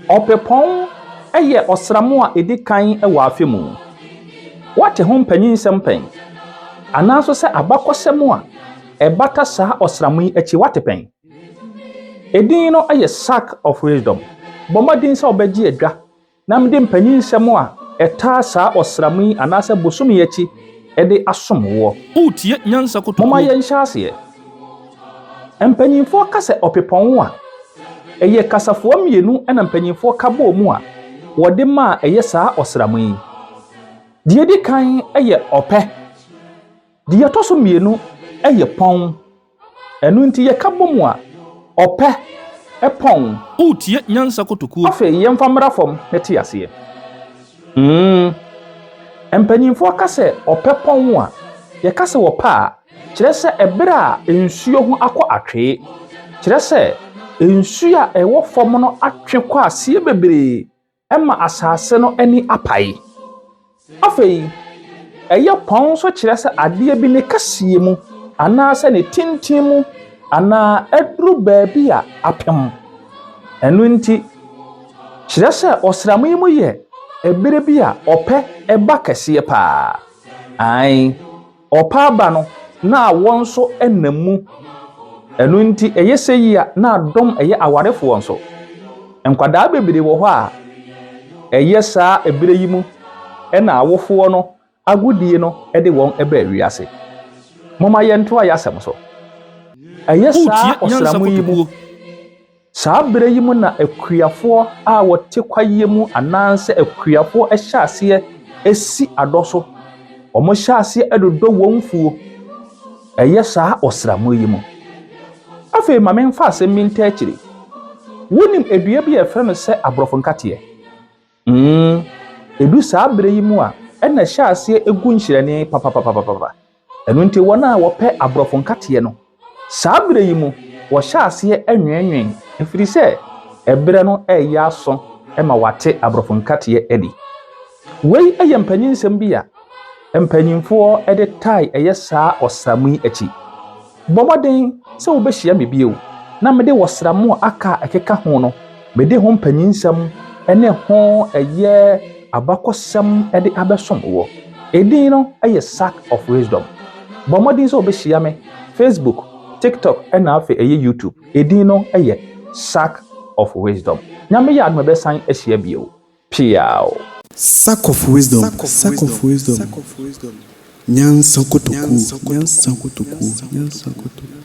Ɔpɛpɔn yɛ ɔsram a edi kan wɔ afe mu. Woate ho mpanyinsɛm pɛn? Anaa nso sɛ abakɔsɛm a ɛbata saa ɔsram yi akyi woate pɛn? Edin no yɛ Sack of Wisdom. Bɔ mmɔden sɛ wobɛgye adwa na mede mpanyinsɛm a ɛtaa saa ɔsram yi anaasɛ bosome yi akyi de asom woɔ. Woretie Nyansa Momma Kotokuo. yɛnhyɛ aseɛ. Mpanyimfoɔ ka sɛ ɔpepɔn a, ɛyɛ kasafoɔ mmienu na mpanyimfoɔ ka bɔɔ mu a wɔde maa ɛyɛ saa ɔsram yi. Deɛ ɛdi kan yɛ ɔpɛ. Deɛ ɛtɔ so mmienu yɛ pɔn. Ɛno nti yɛka bɔ mu a, ɔpɛ pɔn. Woretie Nyansa Kotokuo. Afei yɛmfa mmra fam na te aseɛ. Mm. Mpanyimfoɔ ka sɛ ɔpɛ pɔn a, yɛka sɛ wɔpɛ a, kyerɛ sɛ ɛberɛ a nsuo ho akɔ atwee. Kyerɛ sɛ nsuo a ɛwɔ fam no atwe kɔ aseɛ bebree ma asase no ani apae. Afei, ɛyɛ pɔn nso kyerɛ sɛ adeɛ bi ne kɛseɛ mu anaasɛ ne tenten mu anaa aduru baabi a apem. Ɛno nti, kyerɛ sɛ ɔsram yi mu yɛ ɛberɛ bi a ɔpɛ ɛba kɛseɛ paa. Ae, ɔpɛ aba no na awɔ nso nam mu. Ɛno nti ɛyɛ sɛ yi a na adɔm ɛyɛ awarefoɔ nso. Nkwadaa bebree wɔ hɔ a ɛyɛ saa ɛberɛ yi mu ɛna awofoɔ no agodie no de wɔn ɛbaa wiase. Momma yɛntoa yɛn asɛm so. Ɛyɛ saa Woretie Nyansa ɔsram yi mu Kotokuo. Saa berɛ yi mu na akuafoɔ a wɔte kwaeɛ mu anaasɛ akuafoɔ hyɛ aseɛ si adɔ so. Wɔhyɛ aseɛ dodɔ wɔn mfuo. Ɛyɛ saa ɔsram yi mu. Afei ma memfa asɛm bi nta akyire. Wonim dua bi a yɛfrɛ no sɛ aborɔfo nkateɛ? Mm, ɛdu saa berɛ yi mu a, ɛna ɛhyɛ aseɛ gu nhyerɛnne papapapapa. Ɛno nti wɔn a wɔpɛ aborɔfo nkateɛ no, saa berɛ yi mu, wɔhyɛ aseɛ nweenwee ɛfiri sɛ ɛberɛ no ɛreyɛ aso ma wɔate aborɔfo nkateɛ adi. Wei yɛ mpanyinsɛm bi a mpanyimfoɔ de tae ɛyɛ saa ɔsram yi akyi. Bɔ mmɔden sɛ wobɛhyia me bio na mede ɔsram a aka a ɛkeka ho no, mede ho mpanyinsɛm ne ho ɛyɛ abakɔsɛm de abɛsom wɔ. Edin no yɛ Sack of Wisdom. Bɔ mmɔden sɛ wobɛhyia me Facebook, TikTok ɛna afei ɛyɛ YouTube. Edin no yɛ Sack of Wisdom. Nyame yɛ adom a ɛbɛsan ahyia bio. Piao. Sack of Wisdom. Sack of Wisdom. Nyansa Kotokuo. Nyansa Kotokuo. Nyansa Kotokuo.